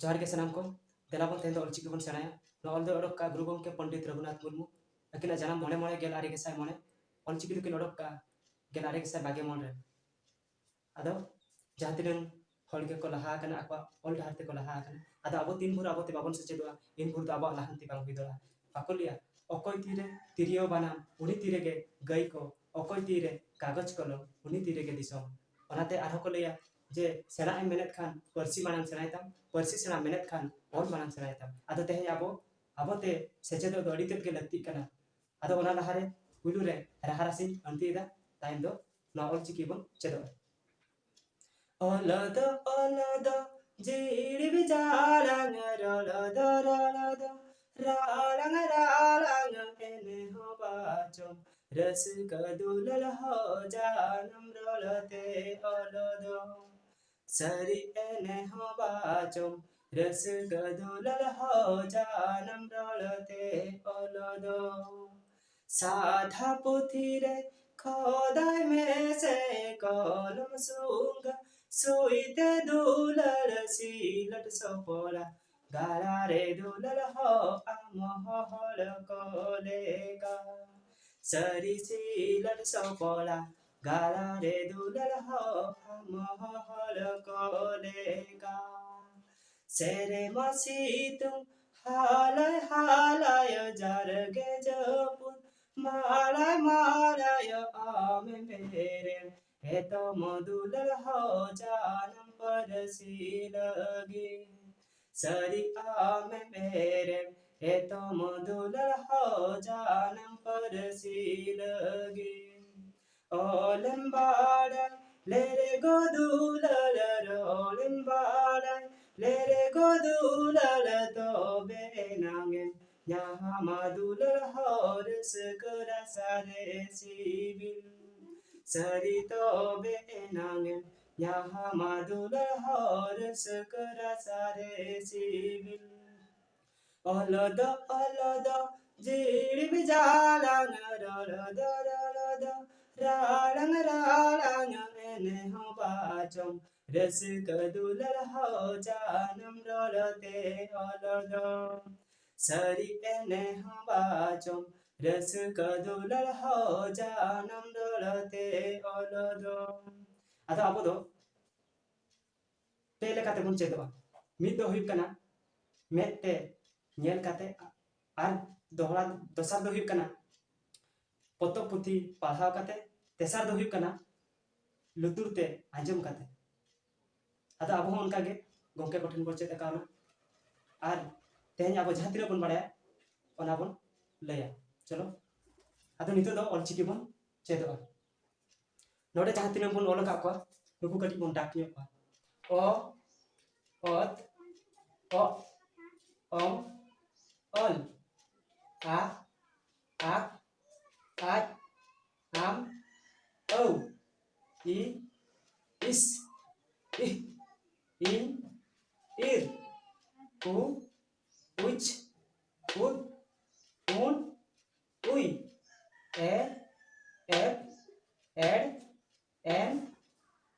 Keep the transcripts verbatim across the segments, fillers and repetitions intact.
ᱡᱚᱦᱟᱨ ᱜᱮ ᱥᱟᱱᱟᱢ ᱠᱚ᱾ ᱫᱮᱞᱟ ᱵᱚᱱ ᱛᱮᱦᱮᱧ ᱫᱚ ᱚᱞᱪᱤᱠᱤ ᱵᱚᱱ ᱥᱮᱬᱟᱭᱟ᱾ ᱱᱚᱣᱟ ᱚᱞ ᱫᱚ ᱚᱰᱚᱠ ᱠᱟᱜᱼᱟ ᱜᱩᱨᱩ ᱜᱚᱢᱠᱮ ᱯᱚᱱᱰᱤᱛ ᱨᱚᱜᱷᱩᱱᱟᱛᱷ ᱢᱩᱨᱢᱩ᱾ ᱟᱹᱠᱤᱱᱟᱜ ᱡᱟᱱᱟᱢ ᱢᱚᱬᱮ ᱢᱚᱬᱮ ᱜᱮᱞ ᱟᱨᱮ ᱜᱮᱥᱟᱭ ᱢᱚᱬᱮ᱾ ᱚᱞᱪᱤᱠᱤ ᱫᱚᱠᱤᱱ ᱚᱰᱚᱠ ᱠᱟᱜᱼᱟ ᱜᱮᱞ ᱟᱨᱮ ᱜᱮᱥᱟᱭ ᱵᱟᱜᱮ ᱢᱚᱬᱮ ᱨᱮ᱾ ᱟᱫᱚ ᱡᱟᱦᱟᱸ ᱛᱤᱱᱟᱹᱝ ᱦᱚᱲ ᱜᱮᱠᱚ ᱞᱟᱦᱟ ᱟᱠᱟᱱᱟ, ᱟᱠᱚᱣᱟᱜ ᱚᱞ ᱰᱟᱦᱟᱨ ᱛᱮᱠᱚ ᱞᱟᱦᱟ ᱟᱠᱟᱱᱟ, ᱟᱫᱚ ᱟᱵᱚ ᱛᱤᱱ ᱵᱷᱳᱨ ᱟᱵᱚ ᱛᱮ ᱵᱟᱵᱚᱱ ᱥᱮᱪᱮᱫᱚᱜᱼᱟ, ᱤᱱ ᱵᱷᱳᱨ ᱫᱚ ᱟᱵᱚᱣᱟᱜ ᱞᱟᱦᱟᱱᱛᱤ ᱵᱟᱝ ᱦᱩᱭ ᱫᱟᱲᱮᱭᱟᱜᱼᱟ᱾ ᱵᱟᱠᱚ ᱞᱟᱹᱭᱟ, ᱚᱠᱚᱭ ᱛᱤᱨᱮ ᱛᱤᱨᱭᱳ ᱵᱟᱱᱟᱢ, ᱩᱱᱤ ᱛᱤᱨᱮᱜᱮ ᱜᱟᱹᱭ ᱠᱚ, ᱚᱠᱚᱭ ᱛᱤᱨᱮ ᱠᱟᱜᱚᱡᱽ ᱠᱚᱞᱚᱢ, ᱩᱱᱤ ᱛᱤᱨᱮᱜᱮ ᱫᱤᱥᱚᱢ᱾ ᱚᱱᱟᱛᱮ ᱟᱨᱦᱚᱸ ᱠᱚ ᱞᱟᱹᱭᱟ ᱡᱮ ᱥᱮᱬᱟᱜ ᱮᱢ ᱢᱮᱱᱮᱫ ᱠᱷᱟᱱ ᱯᱟᱹᱨᱥᱤ ᱢᱟᱲᱟᱝ ᱥᱮᱬᱟᱭ ᱛᱟᱢ, ᱯᱟᱹᱨᱥᱤ ᱥᱮᱬᱟᱢ ᱢᱮᱱᱮᱫ ᱠᱷᱟᱱ ᱚᱞ ᱢᱟᱲᱟᱝ ᱥᱮᱬᱟᱭ ᱛᱟᱢ᱾ ᱟᱫᱚ ᱛᱮᱦᱮᱧ ᱟᱵᱚ ᱟᱵᱚᱛᱮ ᱥᱮᱪᱮᱫᱚᱜ ᱫᱚ ᱟᱹᱰᱤ ᱛᱮᱫ ᱜᱮ ᱞᱟᱹᱠᱛᱤᱜ ᱠᱟᱱᱟ᱾ ᱟᱫᱚ ᱚᱱᱟ ᱞᱟᱦᱟᱨᱮ ᱯᱩᱭᱞᱩ ᱨᱮ ᱨᱟᱦᱟ ᱨᱟᱥᱤᱧ ᱟᱹᱬᱛᱤᱭᱮᱫᱟ, ᱛᱟᱭᱚᱢ ᱫᱚ ᱱᱚᱣᱟ ᱚᱞᱪᱤᱠᱤ ᱵᱚᱱ ᱪᱮᱫᱚᱜᱼᱟ᱾ ᱚᱞᱚ ᱫᱚ, ᱚᱞᱚ ᱫᱚ, ᱡᱤᱲᱤ ᱵᱤᱡᱟᱲᱟᱝ, ᱨᱚᱲᱚ ᱫᱚ, ᱨᱚᱲᱚ ᱫᱚ, ᱨᱟᱲᱟᱝ, ᱨᱟᱲᱟᱝ, ᱮᱱᱮ ᱦᱚᱸ ᱵᱟᱪᱚᱢ, ᱨᱟᱹᱥᱠᱟᱹ ᱫᱩᱞᱟᱹᱲ ᱦᱚᱸ ᱡᱟᱱᱟᱢ ᱨᱚᱲ ᱛᱮ ᱚᱞᱚ ᱫᱚ᱾ ᱥᱟᱹᱨᱤ ᱮᱱᱮ ᱦᱚᱸ ᱵᱟᱪᱚᱢ, ᱨᱟᱹᱥᱠᱟᱹ ᱫᱩᱞᱟᱹᱲ ᱦᱚᱸ ᱡᱟᱱᱟᱢ ᱨᱚᱲ ᱛᱮ ᱚᱞᱚ ᱫᱚ᱾ ᱥᱟᱫᱷᱟ ᱯᱩᱛᱷᱤ ᱨᱮ ᱠᱷᱚᱫᱟᱭ ᱢᱮᱥᱮ ᱠᱚᱞᱚᱢ ᱥᱩᱝᱜᱟ, ᱥᱩᱭ ᱛᱮ ᱫᱩᱞᱟᱹᱲ ᱥᱤᱞᱟᱹᱴ ᱥᱚᱯᱚᱲᱟ, ᱜᱟᱞᱟ ᱨᱮ ᱫᱩᱞᱟᱹᱲ ᱦᱚᱸ ᱟᱢ ᱦᱚᱲ ᱠᱚ ᱞᱮᱠᱟ᱾ ᱥᱟᱹᱨᱤ ᱥᱤᱞᱟᱹᱴ ᱥᱚᱯᱚᱲᱟ, ᱜᱟᱞᱟ ᱨᱮ ᱫᱩᱞᱟᱹᱲ ᱦᱚᱸ ᱟᱢ ᱦᱚᱲ ᱠᱚ ᱞᱮᱠᱟ᱾ ᱥᱮᱨᱢᱟ ᱥᱤᱛᱩᱝ ᱦᱟᱞᱟᱭ ᱦᱟᱞᱟᱭ, ᱡᱟᱨᱜᱮ ᱡᱟᱹᱯᱩᱫ ᱢᱟᱲᱟᱭ ᱢᱟᱲᱟᱭ, ᱟᱢᱮᱢ ᱮᱨᱮᱢ ᱮᱛᱚᱢ ᱫᱩᱞᱟᱹᱲ ᱦᱚᱸ ᱡᱟᱱᱟᱢ ᱯᱟᱹᱨᱥᱤ ᱞᱟᱹᱜᱤᱫ᱾ ᱥᱟᱹᱨᱤ ᱟᱢᱮᱢ ᱮᱨᱮᱢ ᱮᱛᱚᱢ ᱫᱩᱞᱟᱹᱲ ᱦᱚᱸ ᱡᱟᱱᱟᱢ ᱯᱟᱹᱨᱥᱤ ᱞᱟᱹᱜᱤᱫ᱾ ᱚᱞᱮᱢ ᱵᱟᱲᱟᱭ ᱞᱮᱨᱮ ᱜᱚ ᱫᱩᱞᱟᱹᱲ, ᱨᱚᱲᱮᱢ ᱵᱟᱲᱟᱭ ᱞᱮᱨᱮ ᱜᱚ ᱫᱩᱞᱟᱹᱲ, ᱛᱚᱵᱮ ᱮᱱᱟᱝ ᱮᱢ ᱧᱟᱢᱟ ᱫᱩᱞᱟᱹᱲ ᱦᱚᱸ ᱨᱟᱹᱥᱠᱟᱹ ᱨᱟᱥᱟ ᱨᱮ ᱥᱤᱵᱤᱞ᱾ ᱥᱟᱹᱨᱤ ᱛᱚᱵᱮ ᱮᱱᱟᱝ ᱮᱢ ᱧᱟᱢᱟ ᱫᱩᱞᱟᱹᱲ ᱦᱚᱸ ᱨᱟᱹᱥᱠᱟᱹ ᱨᱟᱥᱟ ᱨᱮ ᱥᱤᱵᱤᱞ᱾ ᱚᱞᱚ ᱫᱚ, ᱚᱞᱚ ᱫᱚ, ᱡᱤᱲᱤ ᱵᱤᱡᱟᱲᱟᱝ, ᱨᱚᱲᱚ ᱫᱚ, ᱨᱚᱲᱚ ᱫᱚ, ᱨᱟᱲᱟᱝ ᱨᱟᱲᱟᱝ ᱮᱱᱮ ᱦᱚᱸ ᱵᱟᱪᱚᱢ, ᱨᱟᱹᱥᱠᱟᱹ ᱫᱩᱞᱟᱹᱲ ᱦᱚᱸ ᱡᱟᱱᱟᱢ ᱨᱚᱲ ᱛᱮ ᱚᱞᱚᱫᱚᱢ᱾ ᱥᱟᱹᱨᱤ ᱮᱱᱮ ᱦᱚᱸ ᱵᱟᱪᱚᱢ, ᱨᱟᱹᱥᱠᱟᱹ ᱫᱩᱞᱟᱹᱲ ᱦᱚᱸ ᱡᱟᱱᱟᱢ ᱨᱚᱲ ᱛᱮ ᱚᱞᱚᱫᱚᱢ᱾ ᱟᱫᱚ ᱟᱵᱚ ᱫᱚ ᱯᱮ ᱞᱮᱠᱟᱛᱮ ᱵᱚᱱ ᱪᱮᱫᱚᱜᱼᱟ᱾ ᱢᱤᱫ ᱫᱚ ᱦᱩᱭᱩᱜ ᱠᱟᱱᱟ ᱢᱮᱫ ᱛᱮ ᱧᱮᱞ ᱠᱟᱛᱮ, ᱟᱨ ᱫᱚᱦᱲᱟ, ᱫᱚᱥᱟᱨ ᱫᱚ ᱦᱩᱭᱩᱜ ᱠᱟᱱᱟ ᱯᱚᱛᱚᱵ ᱯᱩᱛᱷᱤ ᱯᱟᱲᱦᱟᱣ ᱠᱟᱛᱮ, ᱛᱮᱥᱟᱨ ᱫᱚ ᱦᱩᱭᱩᱜ ᱠᱟᱱᱟ ᱞᱩᱛᱩᱨ ᱛᱮ ᱟᱸᱡᱚᱢ ᱠᱟᱛᱮ᱾ ᱟᱫᱚ ᱟᱵᱚ ᱦᱚᱸ ᱚᱱᱠᱟ ᱜᱮ ᱜᱚᱢᱠᱮ ᱠᱚᱴᱷᱮᱱ ᱵᱚᱱ ᱪᱮᱫ ᱟᱠᱟᱣᱱᱟ, ᱟᱨ ᱛᱮᱦᱮᱧ ᱟᱵᱚ ᱡᱟᱦᱟᱸ ᱛᱤᱱᱟᱹᱜ ᱵᱚᱱ ᱵᱟᱲᱟᱭᱟ ᱚᱱᱟ ᱵᱚᱱ ᱞᱟᱹᱭᱟ᱾ ᱪᱚᱞᱚ, ᱟᱫᱚ ᱱᱤᱛᱚᱜ ᱫᱚ ᱚᱞᱪᱤᱠᱤ ᱵᱚᱱ ᱪᱮᱫᱚᱜᱼᱟ᱾ ᱱᱚᱰᱮ ᱡᱟᱦᱟᱸ ᱛᱤᱱᱟᱹᱜ ᱵᱚᱱ ᱚᱞ ᱟᱠᱟᱫ ᱠᱚᱣᱟ, ᱱᱩᱠᱩ ᱠᱟᱹᱴᱤᱡ ᱵᱚᱱ ᱰᱟᱠ ᱧᱚᱜ ᱠᱚᱣᱟ᱾ ᱚ, ᱚᱛ, ᱚᱜ, ᱚᱝ, ᱚᱞ, ᱟ, ᱟᱜ, ᱟᱡ, ᱟᱢ, ᱟᱹᱣ, ᱤ, ᱤᱥ, ᱤᱦ, ᱤᱧ, ᱤᱨ, ᱩ, ᱩᱪ, ᱩᱫ, ᱩᱱ, ᱩᱭ, ᱮ, ᱮᱫ, ᱮᱲ, ᱮᱱ,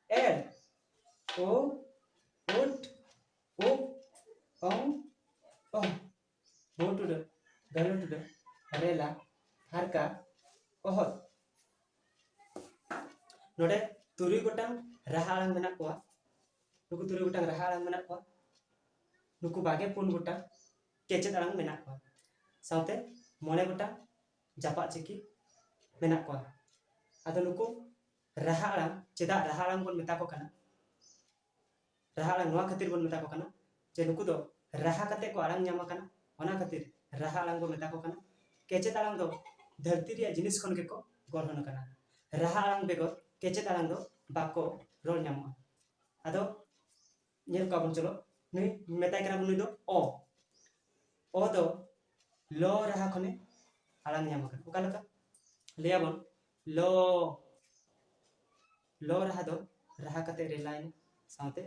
ᱮᱲ, ᱳ, ᱩᱴ, ᱩᱵ, ᱚᱝ, ᱚᱦ, ᱵᱷᱩ ᱴᱩᱰᱟᱹ, ᱜᱟᱹᱞᱩ ᱴᱩᱰᱟᱹ, ᱨᱮᱞᱟ, ᱯᱷᱟᱨᱠᱟ, ᱚᱦᱚᱫ᱾ ᱱᱚᱰᱮ ᱛᱩᱨᱩᱭ ᱜᱚᱴᱟᱝ ᱨᱟᱦᱟ ᱟᱲᱟᱝ ᱢᱮᱱᱟᱜ ᱠᱚᱣᱟ᱾ ᱱᱩᱠᱩ ᱛᱩᱨᱩᱭ ᱜᱚᱴᱟᱝ ᱨᱟᱦᱟ ᱟᱲᱟᱝ ᱢᱮᱱᱟᱜ ᱠᱚᱣᱟ᱾ ᱱᱩᱠᱩ ᱵᱟᱜᱮ ᱯᱩᱱ ᱜᱚᱴᱟᱝ ᱠᱮᱪᱮᱫ ᱟᱲᱟᱝ ᱢᱮᱱᱟᱜ ᱠᱚᱣᱟ᱾ ᱥᱟᱶᱛᱮ ᱢᱚᱬᱮ ᱜᱚᱴᱟᱝ ᱡᱟᱯᱟᱜ ᱪᱤᱠᱤ ᱢᱮᱱᱟᱜ ᱠᱚᱣᱟ᱾ ᱟᱫᱚ ᱱᱩᱠᱩ ᱨᱟᱦᱟ ᱟᱲᱟᱝ, ᱪᱮᱫᱟᱜ ᱨᱟᱦᱟ ᱟᱲᱟᱝ ᱵᱚᱱ ᱢᱮᱛᱟ ᱠᱚ ᱠᱟᱱᱟ? ᱨᱟᱦᱟ ᱟᱲᱟᱝ ᱱᱚᱣᱟ ᱠᱷᱟᱹᱛᱤᱨ ᱵᱚᱱ ᱢᱮᱛᱟ ᱠᱚ ᱠᱟᱱᱟ ᱡᱮ ᱱᱩᱠᱩ ᱫᱚ ᱨᱟᱦᱟ ᱠᱟᱛᱮ ᱠᱚ ᱟᱲᱟᱝ ᱧᱟᱢ ᱟᱠᱟᱱᱟ, ᱚᱱᱟ ᱠᱷᱟᱹᱛᱤᱨ ᱨᱟᱦᱟ ᱟᱲᱟᱝ ᱵᱚᱱ ᱢᱮᱛᱟ ᱠᱚ ᱠᱟᱱᱟ᱾ ᱠᱮᱪᱮᱫ ᱟᱲᱟᱝ ᱫᱚ ᱫᱷᱟᱹᱨᱛᱤ ᱨᱮᱭᱟᱜ ᱡᱤᱱᱤᱥ ᱠᱷᱚᱱ ᱜᱮᱠᱚ ᱜᱚᱲᱦᱚᱱ ᱟᱠᱟᱱᱟ᱾ ᱨᱟᱦᱟ ᱟᱲᱟᱝ ᱵᱮᱜᱚᱨ ᱠᱮᱪᱮᱫ ᱟᱲᱟᱝ ᱫᱚ ᱵᱟᱠᱚ ᱨᱚᱲ ᱧᱟᱢᱚᱜᱼᱟ᱾ ᱟᱫᱚ ᱧᱮᱞ ᱠᱚᱣᱟ ᱵᱚᱱ, ᱪᱚᱞᱚ, ᱱᱩᱭ ᱢᱮᱛᱟᱭ ᱠᱟᱱᱟ ᱵᱚᱱ, ᱱᱩᱭ ᱫᱚ ᱚ᱾ ᱚ ᱫᱚ ᱞᱚ ᱨᱟᱦᱟ ᱠᱷᱚᱱᱮ ᱟᱲᱟᱝ ᱧᱟᱢ ᱟᱠᱟᱫᱟ᱾ ᱚᱠᱟ ᱞᱮᱠᱟ? ᱞᱟᱹᱭᱟᱵᱚᱱ, ᱞᱚ, ᱞᱚ ᱨᱟᱦᱟ ᱫᱚ ᱨᱟᱦᱟ ᱠᱟᱛᱮ ᱨᱮᱞᱟᱭᱮᱱᱟ, ᱥᱟᱶᱛᱮ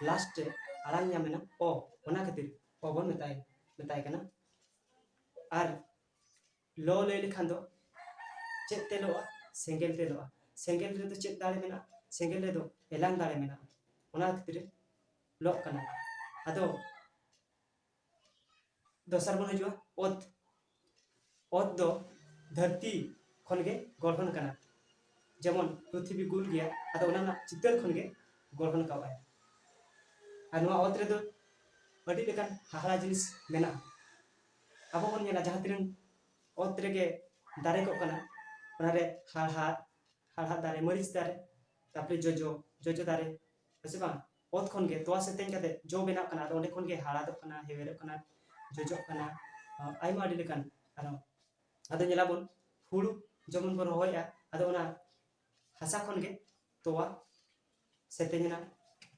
ᱞᱟᱥᱴ ᱨᱮ ᱟᱲᱟᱝ ᱧᱟᱢ ᱮᱱᱟ ᱚ, ᱚᱱᱟ ᱠᱷᱟᱹᱛᱤᱨ ᱚ ᱵᱚᱱ ᱢᱮᱛᱟᱭ, ᱢᱮᱛᱟᱭ ᱠᱟᱱᱟ᱾ ᱟᱨ ᱞᱚ ᱞᱟᱹᱭ ᱞᱮᱠᱷᱟᱱ ᱫᱚ ᱪᱮᱫ ᱛᱮ ᱞᱚᱜᱼᱟ? ᱥᱮᱸᱜᱮᱞ ᱛᱮ ᱞᱚᱜᱼᱟ᱾ ᱥᱮᱸᱜᱮᱞ ᱨᱮᱫᱚ ᱪᱮᱫ ᱫᱟᱲᱮ ᱢᱮᱱᱟᱜᱼᱟ? ᱥᱮᱸᱜᱮᱞ ᱨᱮᱫᱚ ᱮᱞᱟᱝ ᱫᱟᱲᱮ ᱢᱮᱱᱟᱜᱼᱟ, ᱚᱱᱟ ᱠᱷᱟᱹᱛᱤᱨ ᱞᱚᱜ ᱠᱟᱱᱟ᱾ ᱟᱫᱚ ᱫᱚᱥᱟᱨ ᱵᱚᱱ ᱦᱤᱡᱩᱜᱼᱟ ᱚᱛ᱾ ᱚᱛ ᱫᱚ ᱫᱷᱟᱹᱨᱛᱤ ᱠᱷᱚᱱ ᱜᱮ ᱜᱚᱲᱦᱚᱱ ᱠᱟᱱᱟ, ᱡᱮᱢᱚᱱ ᱯᱨᱤᱛᱷᱤᱵᱤ ᱜᱳᱞ ᱜᱮᱭᱟ, ᱟᱫᱚ ᱚᱱᱟ ᱨᱮᱱᱟᱜ ᱪᱤᱛᱟᱹᱨ ᱠᱷᱚᱱ ᱜᱮ ᱜᱚᱲᱦᱚᱱ ᱠᱟᱣᱟᱭ᱾ ᱟᱨ ᱱᱚᱣᱟ ᱚᱛ ᱨᱮᱫᱚ ᱟᱹᱰᱤ ᱞᱮᱠᱟᱱ ᱦᱟᱦᱟᱲᱟ ᱡᱤᱱᱤᱥ ᱢᱮᱱᱟᱜᱼᱟ᱾ ᱟᱵᱚ ᱵᱚᱱ ᱧᱮᱞᱟ ᱡᱟᱦᱟᱸ ᱛᱤᱱᱟᱹᱜ ᱚᱛ ᱨᱮᱜᱮ ᱫᱟᱨᱮ ᱠᱚᱜ ᱠᱟᱱᱟ, ᱚᱱᱟᱨᱮ ᱦᱟᱲᱦᱟᱫ, ᱦᱟᱲᱦᱟᱫ ᱫᱟᱨᱮ, ᱢᱟᱹᱨᱤᱪ ᱫᱟᱨᱮ, ᱛᱟᱨᱯᱚᱨᱮ ᱡᱚᱡᱚ, ᱡᱚᱡᱚ ᱫᱟᱨᱮ, ᱦᱮᱸ ᱥᱮ ᱵᱟᱝ? ᱚᱛ ᱠᱷᱚᱱ ᱜᱮ ᱛᱚᱣᱟ ᱥᱮᱛᱮᱧ ᱠᱟᱛᱮ ᱡᱚ ᱵᱮᱱᱟᱜ ᱠᱟᱱᱟ, ᱟᱫᱚ ᱚᱸᱰᱮ ᱠᱷᱚᱱ ᱜᱮ ᱦᱟᱲᱦᱟᱫᱚᱜ ᱠᱟᱱᱟ, ᱦᱮᱣᱮᱨᱚᱜ ᱠᱟᱱᱟ, ᱡᱚᱡᱚᱜ ᱠᱟᱱᱟ, ᱟᱭᱢᱟ ᱟᱹᱰᱤ ᱞᱮᱠᱟᱱ ᱟᱨᱦᱚᱸ᱾ ᱟᱫᱚ ᱧᱮᱞᱟᱵᱚᱱ ᱦᱩᱲᱩ ᱡᱮᱢᱚᱱ ᱵᱚᱱ ᱨᱚᱦᱚᱭᱟ, ᱟᱫᱚ ᱚᱱᱟ ᱦᱟᱥᱟ ᱠᱷᱚᱱ ᱜᱮ ᱛᱚᱣᱟ ᱥᱮᱛᱮᱧ ᱮᱱᱟ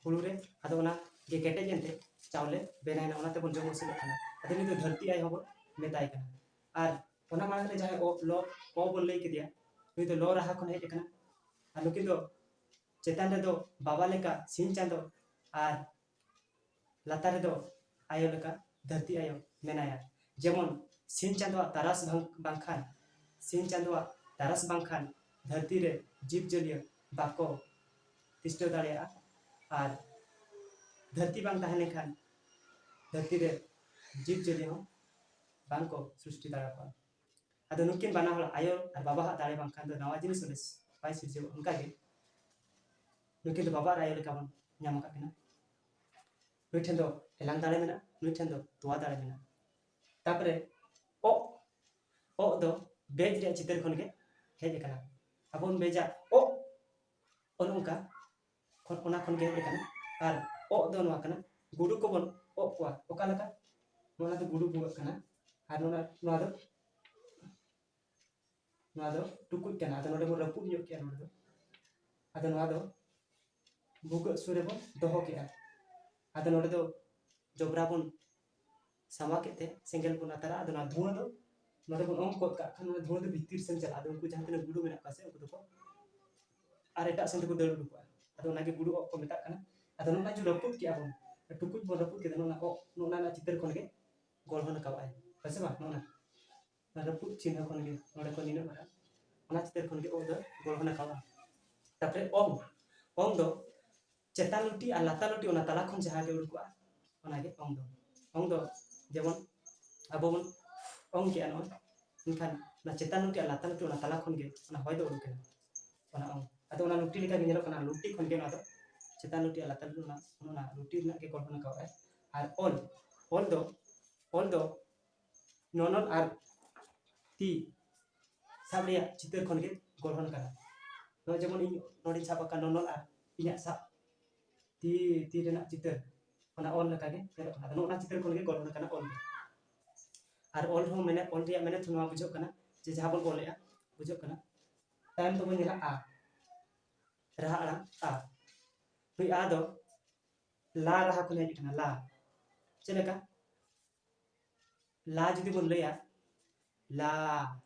ᱦᱩᱲᱩ ᱨᱮ, ᱟᱫᱚ ᱚᱱᱟ ᱜᱮ ᱠᱮᱴᱮᱡ ᱮᱱᱛᱮ ᱪᱟᱣᱞᱮ ᱵᱮᱱᱟᱣ ᱮᱱᱟ, ᱚᱱᱟ ᱛᱮᱵᱚᱱ ᱡᱚᱢ ᱟᱹᱥᱩᱞᱚᱜ ᱠᱟᱱᱟ᱾ ᱟᱫᱚ ᱱᱩᱭ ᱫᱚ ᱫᱷᱟᱹᱨᱛᱤ ᱟᱭᱳ ᱦᱚᱸᱵᱚᱱ ᱢᱮᱛᱟᱭ ᱠᱟᱱᱟ᱾ ᱟᱨ ᱚᱱᱟ ᱢᱟᱲᱟᱝ ᱨᱮ ᱡᱟᱦᱟᱸᱭ ᱚ, ᱞᱚ, ᱚ ᱵᱚᱱ ᱞᱟᱹᱭ ᱠᱮᱫᱮᱭᱟ, ᱱᱩᱭ ᱫᱚ ᱞᱚ ᱨᱟᱦᱟ ᱠᱷᱚᱱ ᱦᱮᱡ ᱟᱠᱟᱱᱟ᱾ ᱟᱨ ᱱᱩᱠᱤᱱ ᱫᱚ ᱪᱮᱛᱟᱱ ᱨᱮᱫᱚ ᱵᱟᱵᱟ ᱞᱮᱠᱟ ᱥᱤᱧ ᱪᱟᱸᱫᱚ ᱟᱨ ᱞᱟᱛᱟᱨ ᱨᱮᱫᱚ ᱟᱭᱳ ᱞᱮᱠᱟ ᱫᱷᱟᱹᱨᱛᱤ ᱟᱭᱳ ᱢᱮᱱᱟᱭᱟ᱾ ᱡᱮᱢᱚᱱ ᱥᱤᱧ ᱪᱟᱸᱫᱚᱣᱟᱜ ᱛᱟᱨᱟᱥ ᱵᱟᱝ-, ᱵᱟᱝᱠᱷᱟᱱ, ᱥᱤᱧ ᱪᱟᱸᱫᱚᱣᱟᱜ ᱛᱟᱨᱟᱥ ᱵᱟᱝᱠᱷᱟᱱ ᱫᱷᱟᱹᱨᱛᱤ ᱨᱮ ᱡᱤᱵᱽ ᱡᱤᱭᱟᱹᱞᱤ ᱵᱟᱠᱚ ᱛᱤᱥᱴᱟᱹᱣ ᱫᱟᱲᱮᱭᱟᱜᱼᱟ᱾ ᱟᱨ ᱫᱷᱟᱹᱨᱛᱤ ᱵᱟᱝ ᱛᱟᱦᱮᱸ ᱞᱮᱱᱠᱷᱟᱱ ᱫᱷᱟᱹᱨᱛᱤ ᱨᱮ ᱡᱤᱵᱽ ᱡᱤᱭᱟᱹᱞᱤ ᱦᱚᱸ ᱵᱟᱝ ᱠᱚ ᱥᱨᱤᱥᱴᱤ ᱫᱟᱲᱮ ᱠᱚᱣᱟ᱾ ᱟᱫᱚ ᱱᱩᱠᱤᱱ ᱵᱟᱱᱟ ᱦᱚᱲ ᱟᱭᱳ ᱟᱨ ᱵᱟᱵᱟᱣᱟᱜ ᱫᱟᱲᱮ ᱵᱟᱝᱠᱷᱟᱱ ᱫᱚ ᱱᱟᱣᱟ ᱡᱤᱱᱤᱥ ᱦᱩᱫᱤᱥ ᱵᱟᱭ ᱥᱤᱨᱡᱟᱹᱣᱟ᱾ ᱚᱱᱠᱟᱜᱮ ᱱᱩᱠᱤᱱ ᱫᱚ ᱵᱟᱵᱟ ᱟᱨ ᱟᱭᱳ ᱞᱮᱠᱟ ᱵᱚᱱ ᱧᱟᱢ ᱟᱠᱟᱫ ᱠᱤᱱᱟ᱾ ᱱᱩᱭ ᱴᱷᱮᱱ ᱫᱚ ᱮᱞᱟᱝ ᱫᱟᱲᱮ ᱢᱮᱱᱟᱜᱼᱟ, ᱱᱩᱭ ᱴᱷᱮᱱ ᱫᱚ ᱛᱚᱣᱟ ᱫᱟᱲᱮ ᱢᱮᱱᱟᱜᱼᱟ᱾ ᱛᱟᱨᱯᱚᱨᱮ ᱚᱜ, ᱚᱜ ᱫᱚ ᱵᱮᱡ ᱨᱮᱭᱟᱜ ᱪᱤᱛᱟᱹᱨ ᱠᱷᱚᱱ ᱜᱮ ᱦᱮᱡ ᱟᱠᱟᱱᱟ᱾ ᱟᱵᱚ ᱵᱚᱱ ᱵᱮᱡᱟ ᱚᱜ, ᱚᱱᱮ ᱚᱱᱠᱟ ᱠᱷᱚᱱ, ᱚᱱᱟ ᱠᱷᱚᱱ ᱜᱮ ᱦᱮᱡ ᱟᱠᱟᱱᱟ᱾ ᱟᱨ ᱚᱜ ᱫᱚ ᱱᱚᱣᱟ ᱠᱟᱱᱟ, ᱜᱩᱰᱩ ᱠᱚᱵᱚᱱ ᱚᱜ ᱠᱚᱣᱟ᱾ ᱚᱠᱟ ᱞᱮᱠᱟ? ᱱᱚᱣᱟ ᱫᱚ ᱜᱩᱰᱩ ᱵᱷᱩᱜᱟᱹᱜ ᱠᱟᱱᱟ᱾ ᱟᱨ ᱱᱚᱣᱟ, ᱱᱚᱣᱟ ᱫᱚ, ᱱᱚᱣᱟ ᱫᱚ ᱴᱩᱠᱩᱡ ᱠᱟᱱᱟ᱾ ᱟᱫᱚ ᱱᱚᱰᱮ ᱵᱚᱱ ᱨᱟᱹᱯᱩᱫ ᱧᱚᱜ ᱠᱮᱜᱼᱟ ᱱᱚᱰᱮ ᱫᱚ᱾ ᱟᱫᱚ ᱱᱚᱣᱟ ᱫᱚ ᱵᱷᱩᱜᱟᱹᱜ ᱥᱩᱨ ᱨᱮᱵᱚᱱ ᱫᱚᱦᱚ ᱠᱮᱜᱼᱟ᱾ ᱟᱫᱚ ᱱᱚᱰᱮ ᱫᱚ ᱡᱚᱵᱽᱨᱟ ᱵᱚᱱ ᱥᱟᱢᱵᱟᱣ ᱠᱮᱫ ᱛᱮ ᱥᱮᱸᱜᱮᱞ ᱵᱚᱱ ᱟᱛᱟᱨᱟ᱾ ᱟᱫᱚ ᱱᱚᱣᱟ ᱫᱷᱩᱶᱟᱹ ᱫᱚ ᱱᱚᱰᱮ ᱵᱚᱱ ᱚᱝ ᱜᱚᱫ ᱠᱟᱜ ᱠᱷᱟᱱ, ᱱᱚᱣᱟ ᱫᱷᱩᱶᱟᱹ ᱫᱚ ᱵᱷᱤᱛᱤᱨ ᱥᱮᱱ ᱪᱟᱞᱟᱜᱼᱟ᱾ ᱟᱫᱚ ᱩᱱᱠᱩ ᱡᱟᱦᱟᱸ ᱛᱤᱱᱟᱹᱜ ᱜᱩᱰᱩ ᱢᱮᱱᱟᱜ ᱠᱚᱣᱟ ᱥᱮ, ᱩᱱᱠᱩ ᱫᱚᱠᱚ ᱟᱨ ᱮᱴᱟᱜ ᱥᱮᱱ ᱛᱮᱠᱚ ᱫᱟᱹᱲ ᱩᱰᱩᱠᱚᱜᱼᱟ᱾ ᱟᱫᱚ ᱚᱱᱟᱜᱮ ᱜᱩᱰᱩ ᱚᱜ ᱠᱚ ᱢᱮᱛᱟᱜ ᱠᱟᱱᱟ᱾ ᱟᱫᱚ ᱱᱚᱜᱼᱚ ᱱᱟ ᱡᱩᱫᱤ ᱨᱟᱹᱯᱩᱫ ᱠᱮᱜᱼᱟ ᱵᱚᱱ, ᱴᱩᱠᱩᱡ ᱵᱚᱱ ᱨᱟᱹᱯᱩᱫ ᱠᱮᱫᱟ, ᱱᱚᱜᱼᱚ ᱱᱟ ᱚᱜ, ᱱᱚᱜᱼᱚ ᱱᱟ ᱨᱮᱱᱟᱜ ᱪᱤᱛᱟᱹᱨ ᱠᱷᱚᱱ ᱜᱮ ᱜᱚᱲᱦᱚᱱ ᱟᱠᱟᱣᱟᱭ, ᱦᱮᱸ ᱥᱮ ᱵᱟᱝ? ᱱᱚᱜᱼᱚ ᱱᱟ ᱨᱟᱹᱯᱩᱫ ᱪᱤᱱᱦᱟᱹ ᱠᱷᱚᱱ ᱜᱮ ᱱᱚᱰᱮ ᱠᱷᱚᱱ ᱱᱤᱱᱟᱹᱜ ᱢᱟᱨᱟᱝ ᱚᱱᱟ ᱪᱤᱛᱟᱹᱨ ᱠᱷᱚᱱ ᱜᱮ ᱚ ᱫᱚ ᱜᱚᱲᱦᱚᱱ ᱟᱠᱟᱫᱼᱟ᱾ ᱛᱟᱨᱯᱚᱨᱮ ᱚᱝ, ᱚᱝ ᱫᱚ ᱪᱮᱛᱟᱱ ᱞᱩᱴᱤ ᱟᱨ ᱞᱟᱛᱟᱨ ᱞᱩᱴᱤ ᱚᱱᱟ ᱛᱟᱞᱟ ᱠᱷᱚᱱ ᱡᱟᱦᱟᱸ ᱜᱮ ᱩᱰᱩᱠᱚᱜᱼᱟ, ᱚᱱᱟ ᱜᱮ ᱚᱝ ᱫᱚ᱾ ᱚᱝ ᱫᱚ ᱡᱮᱢᱚᱱ ᱟᱵᱚ ᱵᱚᱱ ᱚᱝ ᱠᱮᱜᱼᱟ ᱱᱚᱣᱟ, ᱢᱮᱱᱠᱷᱟᱱ ᱚᱱᱟ ᱪᱮᱛᱟᱱ ᱞᱩᱴᱤ ᱟᱨ ᱞᱟᱛᱟᱨ ᱞᱩᱴᱤ ᱚᱱᱟ ᱛᱟᱞᱟ ᱠᱷᱚᱱ ᱜᱮ ᱚᱱᱟ ᱦᱚᱭ ᱫᱚ ᱩᱰᱩᱠ ᱮᱱᱟ, ᱚᱱᱟ ᱚᱝ᱾ ᱟᱫᱚ ᱚᱱᱟ ᱞᱩᱴᱤ ᱞᱮᱠᱟ ᱜᱮ ᱧᱮᱞᱚᱜ ᱠᱟᱱᱟ, ᱞᱩᱴᱤ ᱠᱷᱚᱱ ᱜᱮ ᱚᱱᱟ ᱫᱚ ᱪᱮᱛᱟᱱ ᱞᱩᱴᱤ ᱟᱨ ᱞᱟᱛᱟᱨ ᱞᱩᱴᱤ ᱚᱱᱟ, ᱚᱱᱟ ᱞᱩᱴᱤ ᱨᱮᱱᱟᱜ ᱜᱮ ᱜᱚᱲᱦᱚᱱ ᱟᱠᱟᱫᱟᱭ᱾ ᱟᱨ ᱚᱞ, ᱚᱞ ᱫᱚ, ᱚᱞ ᱫᱚ ᱱᱚᱱᱚᱞ ᱟᱨ ᱛᱤ ᱥᱟᱵ ᱨᱮᱭᱟᱜ ᱪᱤᱛᱟᱹᱨ ᱠᱷᱚᱱ ᱜᱮ ᱜᱚᱲᱦᱚᱱ ᱠᱟᱱᱟ᱾ ᱱᱚᱜᱼᱚᱭ ᱡᱮᱢᱚᱱ ᱤᱧ ᱱᱚᱰᱮᱧ ᱥᱟᱵ ᱟᱠᱟᱫ ᱱᱚᱱᱚᱞ ᱟᱨ ᱤᱧᱟᱹᱜ ᱥᱟᱵ ᱛᱤ, ᱛᱤ ᱨᱮᱱᱟᱜ ᱪᱤᱛᱟᱹᱨ ᱚᱱᱟ ᱚᱞ ᱞᱮᱠᱟ ᱜᱮ ᱧᱮᱞᱚᱜ ᱠᱟᱱᱟ᱾ ᱟᱫᱚ ᱱᱚᱜᱼᱚ ᱱᱟ ᱪᱤᱛᱟᱹᱨ ᱠᱷᱚᱱ ᱜᱮ ᱜᱚᱲᱦᱚᱱ ᱠᱟᱱᱟ ᱚᱞ ᱫᱚ᱾ ᱟᱨ ᱚᱞ ᱦᱚᱸ ᱢᱮᱱᱮᱫ, ᱚᱞ ᱨᱮᱭᱟᱜ ᱢᱮᱱᱮᱫ ᱦᱚᱸ ᱱᱚᱣᱟ ᱵᱩᱡᱷᱟᱹᱜ ᱠᱟᱱᱟ ᱡᱮ ᱡᱟᱦᱟᱸ ᱵᱚᱱ ᱚᱞᱮᱜᱼᱟ, ᱵᱩᱡᱷᱟᱹᱜ ᱠᱟᱱᱟ᱾ ᱛᱟᱭᱚᱢ ᱛᱮᱵᱚᱱ ᱧᱮᱞᱟ ᱟ, ᱨᱟᱦᱟ ᱟᱲᱟᱝ ᱟ᱾ ᱱᱩᱭ ᱟ ᱫᱚ ᱞᱟ ᱨᱟᱦᱟ ᱠᱷᱚᱱ ᱦᱮᱡ ᱟᱠᱟᱱᱟ, ᱞᱟ᱾ ᱪᱮᱫ ᱞᱮᱠᱟ? ᱞᱟ ᱡᱩᱫᱤ ᱵᱚᱱ ᱞᱟᱹᱭᱟ, ᱞᱟ,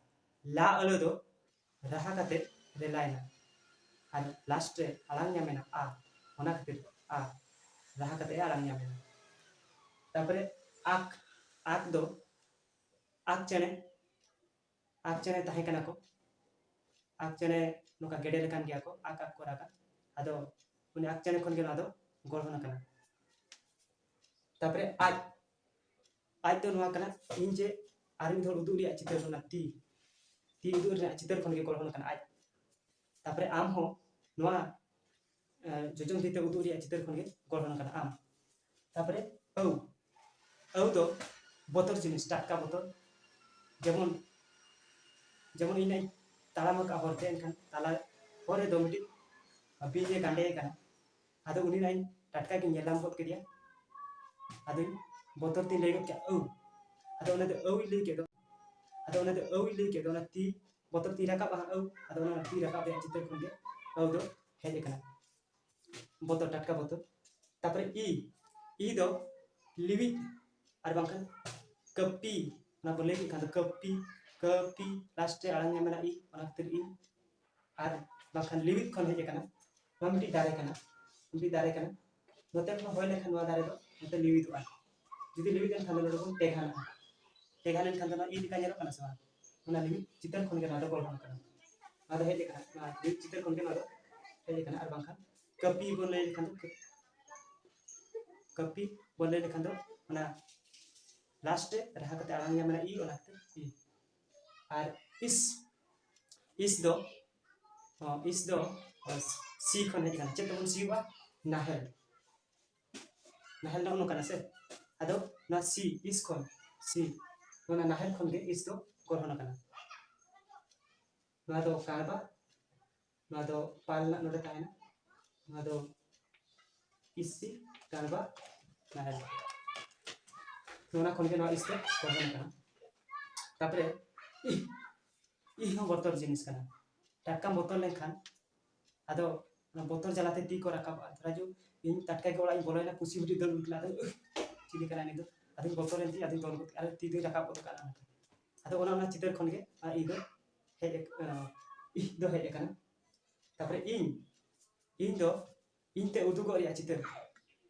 ᱞᱟ ᱟᱹᱲᱟᱹ ᱫᱚ ᱨᱟᱦᱟ ᱠᱟᱛᱮ ᱨᱮᱞᱟᱭᱮᱱᱟ, ᱟᱨ ᱞᱟᱥᱴ ᱨᱮ ᱟᱲᱟᱝ ᱧᱟᱢᱮᱱᱟ ᱟ, ᱚᱱᱟ ᱠᱷᱟᱹᱛᱤᱨ ᱟ, ᱨᱟᱦᱟ ᱠᱟᱛᱮ ᱟᱲᱟᱝ ᱧᱟᱢᱮᱱᱟ᱾ ᱛᱟᱨᱯᱚᱨᱮ ᱟᱠ, ᱟᱠ ᱫᱚ ᱟᱠ ᱪᱮᱬᱮ, ᱟᱠ ᱪᱮᱬᱮ ᱛᱟᱦᱮᱸ ᱠᱟᱱᱟ ᱠᱚ᱾ ᱟᱠ ᱪᱮᱬᱮ ᱱᱚᱝᱠᱟ ᱜᱮᱰᱮ ᱞᱮᱠᱟᱱ ᱜᱮᱭᱟ ᱠᱚ, ᱟᱠ ᱟᱠ ᱠᱚ ᱨᱟᱜᱟ᱾ ᱟᱫᱚ ᱩᱱᱤ ᱟᱠ ᱪᱮᱬᱮ ᱠᱷᱚᱱ ᱜᱮ ᱱᱚᱣᱟ ᱫᱚ ᱜᱚᱲᱦᱚᱱ ᱟᱠᱟᱱᱟ᱾ ᱛᱟᱨᱯᱚᱨᱮ ᱟᱡ, ᱟᱡ ᱫᱚ ᱱᱚᱣᱟ ᱠᱟᱱᱟ, ᱤᱧ ᱡᱮ ᱟᱨ ᱢᱤᱫ ᱦᱚᱲ ᱩᱫᱩᱜ ᱨᱮᱭᱟᱜ ᱪᱤᱛᱟᱹᱨ ᱠᱟᱱᱟ, ᱛᱤ, ᱛᱤ ᱩᱫᱩᱜ ᱨᱮᱭᱟᱜ ᱪᱤᱛᱟᱹᱨ ᱠᱷᱚᱱ ᱜᱮ ᱜᱚᱲᱦᱚᱱ ᱟᱠᱟᱱᱟ ᱟᱡ᱾ ᱛᱟᱨᱯᱚᱨᱮ ᱟᱢ ᱦᱚᱸ ᱱᱚᱣᱟ, ᱮ, ᱡᱚᱡᱚᱢ ᱛᱤ ᱛᱮ ᱩᱫᱩᱜ ᱨᱮᱭᱟᱜ ᱪᱤᱛᱟᱹᱨ ᱠᱷᱚᱱ ᱜᱮ ᱜᱚᱲᱦᱚᱱ ᱟᱠᱟᱱᱟ ᱟᱢ᱾ ᱛᱟᱨᱯᱚᱨᱮ ᱟᱹᱣ, ᱟᱹᱣ ᱫᱚ ᱵᱚᱛᱚᱨ ᱡᱤᱱᱤᱥ, ᱴᱟᱴᱠᱟ ᱵᱚᱛᱚᱨ᱾ ᱡᱮᱢᱚᱱ, ᱡᱮᱢᱚᱱ ᱤᱧ ᱱᱟᱜ ᱤᱧ ᱛᱟᱲᱟᱢ ᱟᱠᱟᱫ ᱦᱚᱨ ᱛᱮ, ᱮᱱᱠᱷᱟᱱ ᱛᱟᱞᱟ ᱦᱚᱨ ᱨᱮᱫᱚ ᱢᱤᱫᱴᱤᱡ ᱵᱤᱧ ᱮ ᱜᱟᱸᱰᱮ ᱠᱟᱱᱟ᱾ ᱟᱫᱚ ᱩᱱᱤ ᱱᱟᱜ ᱤᱧ ᱴᱟᱴᱠᱟ ᱜᱤᱧ ᱧᱮᱞ ᱧᱟᱢ ᱜᱚᱫ ᱠᱮᱫᱮᱭᱟ᱾ ᱟᱫᱚᱧ ᱵᱚᱛᱚᱨ ᱛᱤᱧ ᱞᱟᱹᱭ ᱜᱚᱫ ᱠᱮᱫᱟ, ᱟᱹᱣ᱾ ᱟᱫᱚ ᱚᱱᱟ ᱫᱚ ᱟᱹᱣ ᱤᱧ ᱞᱟᱹᱭ ᱠᱮᱫ ᱫᱚ, ᱟᱫᱚ ᱚᱱᱟ ᱫᱚ ᱟᱹᱣ ᱤᱧ ᱞᱟᱹᱭ ᱠᱮᱫ ᱫᱚ, ᱚᱱᱟ ᱛᱤ ᱵᱚᱛᱚᱨ ᱛᱤᱧ ᱨᱟᱠᱟᱵ ᱟᱦᱟᱸᱜ, ᱟᱹᱣ᱾ ᱟᱫᱚ ᱚᱱᱟ ᱛᱤ ᱨᱟᱠᱟᱵ ᱨᱮᱭᱟᱜ ᱪᱤᱛᱟᱹᱨ ᱠᱷᱚᱱ ᱜᱮ ᱟᱹᱣ ᱫᱚ ᱦᱮᱡ ᱟᱠᱟᱱᱟ, ᱵᱚᱛᱚᱨ, ᱴᱟᱴᱠᱟ ᱵᱚᱛᱚᱨ᱾ ᱛᱟᱨᱯᱚᱨᱮ ᱤ, ᱤ ᱫᱚ ᱞᱤᱣᱤᱫ ᱟᱨ ᱵᱟᱝᱠᱷᱟᱱ ᱠᱟᱹᱯᱤ, ᱚᱱᱟ ᱵᱚᱱ ᱞᱟᱹᱭ ᱠᱮᱫ ᱠᱷᱟᱱ ᱫᱚ ᱠᱟᱹᱯᱤ, ᱠᱟᱹᱯᱤ, ᱞᱟᱥᱴ ᱨᱮ ᱟᱲᱟᱝ ᱧᱟᱢ ᱢᱮᱱᱟᱜ ᱤ, ᱚᱱᱟ ᱠᱷᱟᱹᱛᱤᱨ ᱤ᱾ ᱟᱨ ᱵᱟᱝᱠᱷᱟᱱ ᱞᱤᱣᱤᱫ ᱠᱷᱚᱱ ᱦᱮᱡ ᱟᱠᱟᱱᱟ᱾ ᱱᱚᱣᱟ ᱢᱤᱫᱴᱤᱡ ᱫᱟᱨᱮ ᱠᱟᱱᱟ, ᱢᱤᱫᱴᱤᱡ ᱫᱟᱨᱮ ᱠᱟᱱᱟ᱾ ᱱᱚᱛᱮ ᱠᱷᱚᱱ ᱦᱚᱭ ᱞᱮᱠᱷᱟᱱ ᱱᱚᱣᱟ ᱫᱟᱨᱮ ᱫᱚ ᱱᱚᱛᱮ ᱞᱤᱣᱤᱫᱚᱜᱼᱟ᱾ ᱡᱩᱫᱤ ᱞᱤᱣᱤᱫ ᱮᱱᱠᱷᱟᱱ ᱫᱚ ᱱᱚᱰᱮ ᱵᱚᱱ ᱴᱮᱜᱷᱟᱱᱟᱜᱼᱟ᱾ ᱴᱮᱜᱷᱟᱱ ᱮᱱᱠᱷᱟᱱ ᱫᱚ ᱱᱚᱣᱟ ᱤ ᱞᱮᱠᱟ ᱧᱮᱞᱚᱜ ᱠᱟᱱᱟ ᱥᱮ ᱵᱟᱝ? ᱚᱱᱟ ᱞᱤᱣᱤᱫ ᱪᱤᱛᱟᱹᱨ ᱠᱷᱚᱱ ᱜᱮ ᱱᱚᱣᱟ ᱫᱚ ᱜᱚᱲᱦᱚᱱ ᱠᱟᱱᱟ᱾ ᱱᱚᱣᱟ ᱫᱚ ᱦᱮᱡ ᱟᱠᱟᱱᱟ, ᱱᱚᱣᱟ ᱪᱤᱛᱟᱹᱨ ᱠᱷᱚᱱ ᱜᱮ ᱱᱚᱣᱟ ᱫᱚ ᱦᱮᱡ ᱟᱠᱟᱱᱟ᱾ ᱟᱨ ᱵᱟᱝᱠᱷᱟᱱ ᱠᱟᱹᱯᱤ ᱵᱚᱱ ᱞᱟᱹᱭ ᱞᱮᱠᱷᱟᱱ ᱫᱚ, ᱠᱟᱹᱯᱤ ᱵᱚᱱ ᱞᱟᱹᱭ ᱞᱮᱠᱷᱟᱱ ᱫᱚ ᱚᱱᱟ ᱞᱟᱥᱴ ᱨᱮ ᱨᱟᱦᱟ ᱠᱟᱛᱮ ᱟᱲᱟᱝ ᱧᱟᱢ ᱮᱱᱟ ᱤ, ᱚᱱᱟ ᱠᱷᱟᱹᱛᱤᱨ ᱤ᱾ ᱟᱨ ᱤᱥ, ᱤᱥ ᱫᱚ, ᱚ, ᱤᱥ ᱫᱚ, ᱚ, ᱥᱤ ᱠᱷᱚᱱ ᱦᱮᱡ ᱟᱠᱟᱱᱟ᱾ ᱪᱮᱫ ᱛᱮᱵᱚᱱ ᱥᱤᱭᱳᱜᱼᱟ? ᱱᱟᱦᱮᱞ᱾ ᱱᱟᱦᱮᱞ ᱱᱚᱜᱼᱚ ᱱᱚᱝᱠᱟᱱᱟ ᱥᱮ? ᱟᱫᱚ ᱱᱚᱣᱟ ᱥᱤ, ᱤᱥ ᱠᱷᱚᱱ, ᱥᱤ, ᱚᱱᱟ ᱱᱟᱦᱮᱞ ᱠᱷᱚᱱ ᱜᱮ ᱤᱥ ᱫᱚ ᱜᱚᱲᱦᱚᱱ ᱟᱠᱟᱱᱟ᱾ ᱱᱚᱣᱟ ᱫᱚ ᱠᱟᱬᱵᱟ, ᱱᱚᱣᱟ ᱫᱚ ᱯᱟᱞ ᱨᱮᱱᱟᱜ ᱱᱚᱰᱮ ᱛᱟᱦᱮᱱᱟ, ᱱᱚᱣᱟ ᱫᱚ ᱤᱥᱤ, ᱠᱟᱬᱵᱟ, ᱱᱟᱦᱮᱞ᱾ ᱱᱚᱣᱟ ᱠᱷᱚᱱ ᱜᱮ ᱱᱚᱣᱟ ᱤᱥ ᱫᱚ ᱜᱚᱲᱦᱚᱱ ᱟᱠᱟᱱᱟ᱾ ᱛᱟᱯᱚᱨᱮ ᱤᱦ, ᱤᱦ ᱦᱚᱸ ᱵᱚᱛᱚᱨ ᱡᱤᱱᱤᱥ ᱠᱟᱱᱟ᱾ ᱴᱟᱴᱠᱟᱢ ᱵᱚᱛᱚᱨ ᱞᱮᱱᱠᱷᱟᱱ, ᱟᱫᱚ ᱚᱱᱟ ᱵᱚᱛᱚᱨ ᱡᱟᱞᱟᱛᱮ ᱛᱤ ᱠᱚ ᱨᱟᱠᱟᱵᱼᱟ᱾ ᱫᱷᱚᱨᱟ ᱡᱩ ᱤᱧ ᱴᱟᱴᱠᱟ ᱜᱮ ᱚᱲᱟᱜ ᱤᱧ ᱵᱚᱞᱚᱭᱮᱱᱟ, ᱠᱩᱥᱤ ᱵᱷᱤᱛᱤᱨ ᱫᱟᱹᱲ ᱩᱰᱩᱠ ᱮᱱᱟ, ᱟᱫᱚ, "ᱩᱦ, ᱪᱤᱞᱤ ᱠᱟᱱᱟᱭ ᱱᱩᱭ ᱫᱚ?" ᱟᱫᱚᱧ ᱵᱚᱛᱚᱨᱮᱱ ᱛᱤᱧ ᱟᱫᱚᱧ ᱫᱚᱱ ᱜᱚᱫ ᱠᱮᱫᱟ, ᱟᱫᱚ ᱛᱤ ᱫᱚᱧ ᱨᱟᱠᱟᱵ ᱜᱚᱫ ᱠᱟᱜᱼᱟ᱾ ᱟᱫᱚ ᱚᱱᱟ, ᱚᱱᱟ ᱪᱤᱛᱟᱹᱨ ᱠᱷᱚᱱ ᱜᱮ ᱚᱱᱟ ᱤᱦ ᱫᱚ ᱦᱮᱡ ᱟᱠ-, ᱟᱸ, ᱤᱦ ᱫᱚ ᱦᱮᱡ ᱟᱠᱟᱱᱟ᱾ ᱛᱟᱯᱚᱨᱮ ᱤᱧ, ᱤᱧ ᱫᱚ ᱤᱧ ᱛᱮ ᱩᱫᱩᱜᱚᱜ ᱨᱮᱭᱟᱜ ᱪᱤᱛᱟᱹᱨ,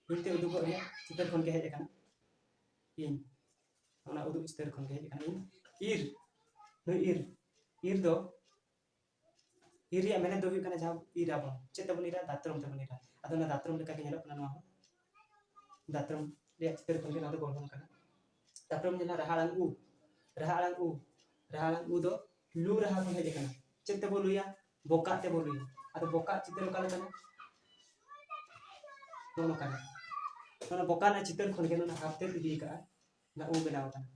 ᱤᱧ ᱛᱮ ᱩᱫᱩᱜᱚᱜ ᱨᱮᱭᱟᱜ ᱪᱤᱛᱟᱹᱨ ᱠᱷᱚᱱ ᱜᱮ ᱦᱮᱡ ᱟᱠᱟᱱᱟ᱾ ᱤᱧ, ᱚᱱᱟ ᱩᱫᱩᱜ ᱪᱤᱛᱟᱹᱨ ᱠᱷᱚᱱ ᱜᱮ ᱦᱮᱡ ᱟᱠᱟᱱᱟ᱾ ᱤᱧ ᱤᱨ, ᱱᱩᱭ ᱤᱨ, ᱤᱨ ᱫᱚ, ᱤᱨ ᱨᱮᱭᱟᱜ ᱢᱮᱱᱮᱛ ᱫᱚ ᱦᱩᱭᱩᱜ ᱠᱟᱱᱟ ᱡᱟᱦᱟᱸ ᱤᱨ ᱟᱵᱚᱱ, ᱪᱮᱫ ᱛᱮᱵᱚᱱ ᱤᱨᱟ? ᱫᱟᱛᱨᱚᱢ ᱛᱮᱵᱚᱱ ᱤᱨᱟ᱾ ᱟᱫᱚ ᱚᱱᱟ ᱫᱟᱛᱨᱚᱢ ᱞᱮᱠᱟ ᱜᱮ ᱧᱮᱞᱚᱜ ᱠᱟᱱᱟ ᱱᱚᱣᱟ ᱦᱚᱸ᱾ ᱫᱟᱛᱨᱚᱢ ᱨᱮᱭᱟᱜ ᱪᱤᱛᱟᱹᱨ ᱠᱷᱚᱱ ᱜᱮ ᱱᱚᱣᱟ ᱫᱚ ᱜᱚᱲᱦᱚᱱ ᱠᱟᱱᱟ᱾ ᱛᱟᱨᱯᱚᱨᱮ ᱵᱚᱱ ᱧᱮᱞᱟ ᱨᱟᱦᱟ ᱟᱲᱟᱝ ᱩ᱾ ᱨᱟᱦᱟ ᱟᱲᱟᱝ ᱩ, ᱨᱟᱦᱟ ᱟᱲᱟᱝ ᱩ ᱫᱚ ᱞᱩ ᱨᱟᱦᱟ ᱠᱷᱚᱱ ᱦᱮᱡ ᱟᱠᱟᱱᱟ᱾ ᱪᱮᱫ ᱛᱮᱵᱚ ᱞᱩᱭᱟ? ᱵᱚᱠᱟᱜ ᱛᱮᱵᱚ ᱞᱩᱭᱟ᱾ ᱟᱫᱚ ᱵᱚᱠᱟᱜ ᱪᱤᱛᱟᱹᱨ ᱚᱠᱟ ᱞᱮᱠᱟᱱᱟ? ᱱᱚᱜᱼᱚ ᱱᱚᱝᱠᱟᱱᱟ᱾ ᱚᱱᱟ ᱵᱚᱠᱟ ᱨᱮᱱᱟᱜ ᱪᱤᱛᱟᱹᱨ ᱠᱷᱚᱱ ᱜᱮ ᱱᱚᱣᱟ ᱦᱟᱯᱛᱮ ᱤᱫᱤ ᱟᱠᱟᱫᱼᱟ, ᱚᱱᱟ ᱩ ᱵᱮᱱᱟᱣ ᱟᱠᱟᱱᱟ,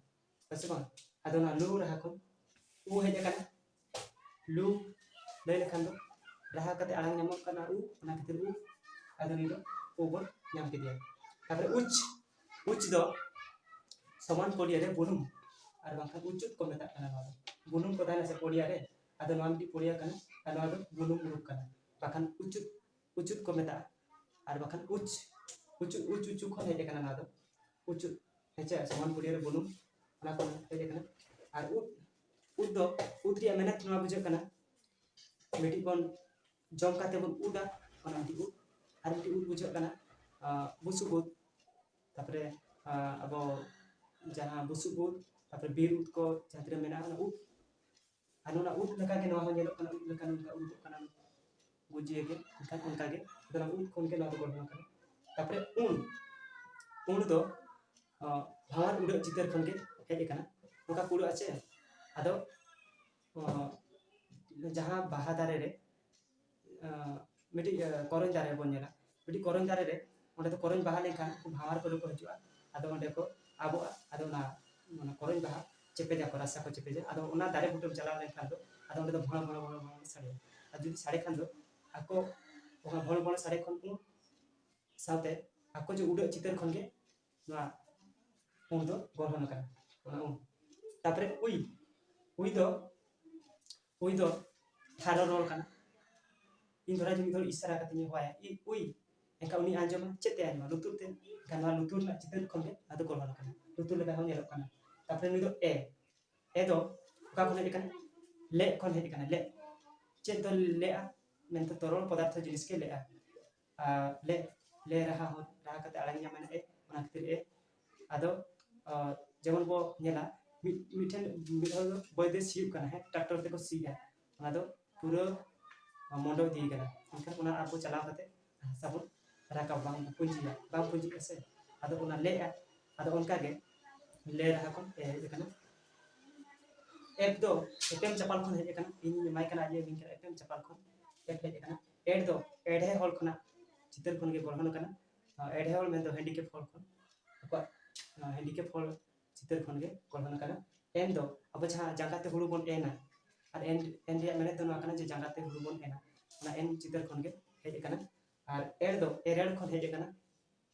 ᱦᱮᱸ ᱥᱮ ᱵᱟᱝ? ᱟᱫᱚ ᱚᱱᱟ ᱞᱩ ᱨᱟᱦᱟ ᱠᱷᱚᱱ ᱩ ᱦᱮᱡ ᱟᱠᱟᱱᱟ᱾ ᱞᱩ ᱞᱟᱹᱭ ᱞᱮᱠᱷᱟᱱ ᱫᱚ ᱨᱟᱦᱟ ᱠᱟᱛᱮ ᱟᱲᱟᱝ ᱧᱟᱢᱚᱜ ᱠᱟᱱᱟ ᱩ, ᱚᱱᱟ ᱠᱷᱟᱹᱛᱤᱨ ᱩ᱾ ᱟᱫᱚ ᱱᱩᱭ ᱫᱚ ᱩ ᱵᱚᱱ ᱧᱟᱢ ᱠᱮᱫᱮᱭᱟ᱾ ᱛᱟᱨᱯᱚᱨᱮ ᱩᱪ, ᱩᱪ ᱫᱚ ᱥᱚᱢᱟᱱ ᱯᱚᱲᱤᱭᱟ ᱨᱮ ᱵᱩᱱᱩᱢ ᱟᱨ ᱵᱟᱝᱠᱷᱟᱱ ᱩᱪᱩᱫ ᱠᱚ ᱢᱮᱛᱟᱜ ᱠᱟᱱᱟ᱾ ᱱᱚᱣᱟ ᱫᱚ ᱵᱩᱱᱩᱢ ᱠᱚ ᱛᱟᱦᱮᱱᱟ ᱥᱮ ᱯᱚᱲᱤᱭᱟ ᱨᱮ, ᱟᱫᱚ ᱱᱚᱣᱟ ᱢᱤᱫᱴᱤᱡ ᱯᱚᱲᱤᱭᱟ ᱠᱟᱱᱟ ᱟᱨ ᱱᱚᱣᱟ ᱫᱚ ᱵᱩᱱᱩᱢ ᱩᱰᱩᱠ ᱠᱟᱱᱟ, ᱵᱟᱠᱷᱟᱱ ᱩᱪᱩᱫ, ᱩᱪᱩᱫ ᱠᱚ ᱢᱮᱛᱟᱜᱼᱟ᱾ ᱟᱨ ᱵᱟᱠᱷᱟᱱ ᱩᱪ, ᱩᱪᱩ, ᱩᱪ ᱩᱪᱩ ᱠᱷᱚᱱ ᱦᱮᱡ ᱟᱠᱟᱱᱟ ᱱᱚᱣᱟ ᱫᱚ, ᱩᱪᱩᱫ, ᱦᱮᱸ ᱪᱮ? ᱥᱚᱢᱟᱱ ᱯᱚᱲᱤᱭᱟ ᱨᱮ ᱵᱩᱱᱩᱢ, ᱚᱱᱟ ᱠᱷᱚᱱ ᱦᱮᱡ ᱟᱠᱟᱱᱟ᱾ ᱟᱨ ᱩᱫ, ᱩᱫ ᱫᱚ, ᱩᱫ ᱨᱮᱭᱟᱜ ᱢᱮᱱᱮᱛ ᱱᱚᱣᱟ ᱵᱩᱡᱷᱟᱹᱜ ᱠᱟᱱᱟ, ᱢᱤᱫᱴᱤᱡ ᱵᱚᱱ ᱡᱚᱢ ᱠᱟᱛᱮ ᱵᱚᱱ ᱩᱫᱟ, ᱚᱱᱟ ᱢᱤᱫᱴᱤᱡ ᱩᱫ᱾ ᱟᱨ ᱢᱤᱫᱴᱤᱡ ᱩᱫ ᱵᱩᱡᱷᱟᱹᱜ ᱠᱟᱱᱟ, ᱟᱸ, ᱵᱩᱥᱩᱵ ᱩᱫ᱾ ᱛᱟᱨᱯᱚᱨᱮ, ᱟᱸ, ᱟᱵᱚ ᱡᱟᱦᱟᱸ ᱵᱩᱥᱩᱵ ᱩᱫ, ᱛᱟᱨᱯᱚᱨᱮ ᱵᱤᱨ ᱩᱫ ᱠᱚ ᱡᱟᱦᱟᱸ ᱛᱤᱱᱟᱹᱜ ᱢᱮᱱᱟᱜᱼᱟ, ᱚᱱᱟ ᱩᱫ᱾ ᱟᱨ ᱚᱱᱟ ᱩᱫ ᱞᱮᱠᱟᱜᱮ ᱱᱚᱣᱟ ᱦᱚᱸ ᱧᱮᱞᱚᱜ ᱠᱟᱱᱟ, ᱩᱫ ᱞᱮᱠᱟ ᱱᱚᱝᱠᱟ ᱩᱫᱚᱜ ᱠᱟᱱᱟ, ᱜᱩᱡᱤᱭᱟᱹ ᱜᱮ, ᱮᱱᱠᱷᱟᱱ ᱚᱱᱠᱟᱜᱮ ᱟᱫᱚ ᱚᱱᱟ ᱩᱫ ᱠᱷᱚᱱ ᱜᱮ ᱱᱚᱣᱟ ᱫᱚ ᱜᱚᱲᱦᱚᱱ ᱟᱠᱟᱱᱟ᱾ ᱛᱟᱨᱯᱚᱨᱮ ᱩᱱ, ᱩᱱ ᱫᱚ ᱟᱸ, ᱵᱷᱟᱶᱟᱨ ᱩᱰᱟᱹᱜ ᱪᱤᱛᱟᱹᱨ ᱠᱷᱚᱱ ᱜᱮ ᱦᱮᱡ ᱟᱠᱟᱱᱟ᱾ ᱱᱚᱝᱠᱟ ᱠᱚ ᱩᱰᱟᱹᱜᱼᱟ ᱪᱮ? ᱟᱫᱚ ᱟᱸ, ᱡᱟᱦᱟᱸ ᱵᱟᱦᱟ ᱫᱟᱨᱮ ᱨᱮ ᱟᱸ, ᱢᱤᱫᱴᱤᱡ ᱟᱸ, ᱠᱚᱨᱚᱧ ᱫᱟᱨᱮ ᱵᱚᱱ ᱧᱮᱞᱟ, ᱢᱤᱫᱴᱤᱡ ᱠᱚᱨᱚᱧ ᱫᱟᱨᱮ ᱨᱮ, ᱚᱸᱰᱮ ᱫᱚ ᱠᱚᱨᱚᱧ ᱵᱟᱦᱟ ᱞᱮᱱᱠᱷᱟᱱ ᱩᱱᱠᱩ ᱵᱷᱟᱶᱟᱨ ᱠᱚᱫᱚ ᱠᱚ ᱦᱤᱡᱩᱜᱼᱟ᱾ ᱟᱫᱚ ᱚᱸᱰᱮ ᱠᱚ ᱟᱵᱚᱜᱼᱟ᱾ ᱟᱫᱚ ᱚᱱᱟ, ᱚᱱᱟ ᱠᱚᱨᱚᱧ ᱵᱟᱦᱟ ᱪᱮᱯᱮᱡᱟ ᱠᱚ, ᱨᱟᱥᱟ ᱠᱚ ᱪᱮᱯᱮᱡᱟ᱾ ᱟᱫᱚ ᱚᱱᱟ ᱫᱟᱨᱮ ᱵᱩᱴᱟᱹᱢ ᱪᱟᱞᱟᱣ ᱞᱮᱱᱠᱷᱟᱱ ᱫᱚ ᱟᱫᱚ ᱚᱸᱰᱮ ᱫᱚ ᱵᱷᱚᱸᱲ ᱵᱷᱚᱸᱲ ᱵᱷᱚᱸᱲ ᱵᱷᱚᱸᱲ ᱥᱟᱰᱮᱭᱟ᱾ ᱟᱨ ᱡᱩᱫᱤ ᱥᱟᱰᱮ ᱠᱷᱟᱱ ᱫᱚ ᱟᱠᱚ ᱚᱱᱟ ᱵᱷᱚᱸᱲ ᱵᱷᱚᱸᱲ ᱥᱟᱰᱮ ᱠᱷᱚᱱ ᱩᱱ ᱥᱟᱶᱛᱮ ᱟᱠᱚ ᱡᱮ ᱩᱰᱟᱹᱜ ᱪᱤᱛᱟᱹᱨ ᱠᱷᱚᱱ ᱜᱮ ᱱᱚᱣᱟ ᱩᱱ ᱫᱚ ᱜᱚᱲᱦᱚᱱ ᱟᱠᱟᱱᱟ᱾ ᱚᱱᱟ ᱩᱱ᱾ ᱛᱟᱨᱯᱚᱨᱮ ᱩᱭ, ᱩᱭ ᱫᱚ, ᱩᱭ ᱫᱚ ᱴᱷᱟᱨᱚ ᱨᱚᱲ ᱠᱟᱱᱟ᱾ ᱤᱧ ᱫᱷᱚᱨᱟ ᱡᱩᱫᱤ ᱢᱤᱫ ᱦᱚᱲ ᱤᱥᱟᱨᱟ ᱠᱟᱛᱮ ᱤᱧ ᱦᱚᱦᱚᱣᱟᱭᱟ, "ᱤ, ᱩᱭ", ᱮᱱᱠᱷᱟᱱ ᱩᱱᱤ ᱟᱸᱡᱚᱢᱟ᱾ ᱪᱮᱫ ᱛᱮ ᱟᱸᱡᱚᱢᱟ? ᱞᱩᱛᱩᱨ ᱛᱮ᱾ ᱮᱱᱠᱷᱟᱱ ᱱᱚᱣᱟ ᱞᱩᱛᱩᱨ ᱨᱮᱱᱟᱜ ᱪᱤᱛᱟᱹᱨ ᱠᱷᱚᱱ ᱜᱮ ᱟᱫᱚ ᱜᱚᱲᱦᱚᱱ ᱟᱠᱟᱱᱟ, ᱞᱩᱛᱩᱨ ᱞᱮᱠᱟ ᱦᱚᱸ ᱧᱮᱞᱚᱜ ᱠᱟᱱᱟ᱾ ᱛᱟᱨᱯᱚᱨᱮ ᱱᱩᱭ ᱫᱚ ᱮ, ᱮ ᱫᱚ ᱚᱠᱟ ᱠᱷᱚᱱ ᱦᱮᱡ ᱟᱠᱟᱱᱟ? ᱞᱮᱜ ᱠᱷᱚᱱ ᱦᱮᱡ ᱟᱠᱟᱱᱟ, ᱞᱮᱜ᱾ ᱪᱮᱫ ᱫᱚ ᱞᱮᱜᱼᱟ? ᱢᱮᱱᱛᱮ ᱛᱚᱨᱚᱞ ᱯᱚᱫᱟᱨᱛᱷᱚ ᱡᱤᱱᱤᱥ ᱜᱮ ᱞᱮᱜᱼᱟ᱾ ᱟᱨ ᱞᱮ, ᱞᱮ ᱨᱟᱦᱟ ᱦᱚᱸ ᱨᱟᱦᱟ ᱠᱟᱛᱮ ᱟᱲᱟᱝ ᱧᱟᱢ ᱮᱱᱟ ᱮ, ᱚᱱᱟ ᱠᱷᱟᱹᱛᱤᱨ ᱮ᱾ ᱟᱫᱚ, ᱟᱨ, ᱡᱮᱢᱚᱱ ᱵᱚ ᱧᱮᱞᱟ, ᱢᱤᱫ, ᱢᱤᱫᱴᱷᱮᱱ ᱢᱤᱫ ᱦᱚᱲ ᱫᱚ ᱵᱟᱹᱭ ᱫᱚᱭ ᱥᱤᱭᱳᱜ ᱠᱟᱱᱟ, ᱦᱮᱸ, ᱴᱨᱟᱠᱴᱚᱨ ᱛᱮᱠᱚ ᱥᱤᱭᱟ, ᱚᱱᱟ ᱫᱚ ᱯᱩᱨᱟᱹ ᱢᱚᱸᱰᱚ ᱤᱫᱤᱭ ᱠᱟᱱᱟ᱾ ᱮᱱᱠᱷᱟᱱ ᱚᱱᱟ ᱟᱵᱚ ᱪᱟᱞᱟᱣ ᱠᱟᱛᱮ ᱦᱟᱥᱟ ᱵᱚᱱ ᱨᱟᱠᱟᱵᱟ, ᱵᱟᱝ ᱵᱚᱱ ᱯᱩᱸᱡᱤᱭᱟ, ᱵᱟᱝ ᱯᱩᱸᱡᱤᱜᱼᱟ ᱥᱮ᱾ ᱟᱫᱚ ᱚᱱᱟ ᱞᱮᱜᱼᱟ, ᱟᱫᱚ ᱚᱱᱠᱟ ᱜᱮ ᱞᱮ ᱨᱟᱦᱟ ᱠᱷᱚᱱ ᱮ ᱦᱮᱡ ᱟᱠᱟᱱᱟ᱾ ᱮᱯ ᱫᱚ ᱮᱯᱮᱢ ᱪᱟᱯᱟᱞ ᱠᱷᱚᱱ ᱦᱮᱡ ᱟᱠᱟᱱᱟ, ᱤᱧ ᱮᱢᱟᱭ ᱠᱟᱱᱟ, ᱟᱡ ᱮ ᱤᱢᱟᱹᱧ ᱠᱟᱱᱟ, ᱮᱯᱮᱢ ᱪᱟᱯᱟᱞ ᱠᱷᱚᱱ ᱮᱯ ᱦᱮᱡ ᱟᱠᱟᱱᱟ᱾ ᱮᱰ ᱫᱚ ᱮᱲᱦᱮ ᱦᱚᱲ ᱠᱷᱚᱱᱟᱜ ᱪᱤᱛᱟᱹᱨ ᱠᱷᱚᱱ ᱜᱮ ᱜᱚᱲᱦᱚᱱ ᱟᱠᱟᱱᱟ᱾ ᱮᱲᱦᱮ ᱦᱚᱲ ᱢᱮᱱᱫᱚ ᱦᱮᱱᱰᱤᱠᱮᱯ ᱦᱚᱲ ᱠᱷᱚᱱ, ᱟᱠᱚᱣᱟᱜ ᱦᱮᱱᱰᱤᱠᱮᱯ ᱦᱚᱲ ᱪᱤᱛᱟᱹᱨ ᱠᱷᱚᱱ ᱜᱮ ᱜᱚᱲᱦᱚᱱ ᱟᱠᱟᱱᱟ᱾ ᱮᱱ ᱫᱚ ᱟᱵᱚ ᱡᱟᱦᱟᱸ ᱡᱟᱸᱜᱟ ᱛᱮ ᱦᱩᱲᱩ ᱵᱚᱱ ᱮᱱᱟ, ᱟᱨ ᱮᱱ, ᱮᱱ ᱨᱮᱭᱟᱜ ᱢᱮᱱᱮᱫ ᱫᱚ ᱱᱚᱣᱟ ᱠᱟᱱᱟ ᱡᱮ ᱡᱟᱸᱜᱟ ᱛᱮ ᱦᱩᱲᱩ ᱵᱚᱱ ᱮᱱᱟ, ᱚᱱᱟ ᱮᱱ ᱪᱤᱛᱟᱹᱨ ᱠᱷᱚᱱ ᱜᱮ ᱦᱮᱡ ᱟᱠᱟᱱᱟ᱾ ᱟᱨ ᱮᱲ ᱫᱚ ᱮᱨᱮᱲ ᱠᱷᱚᱱ ᱦᱮᱡ ᱟᱠᱟᱱᱟ᱾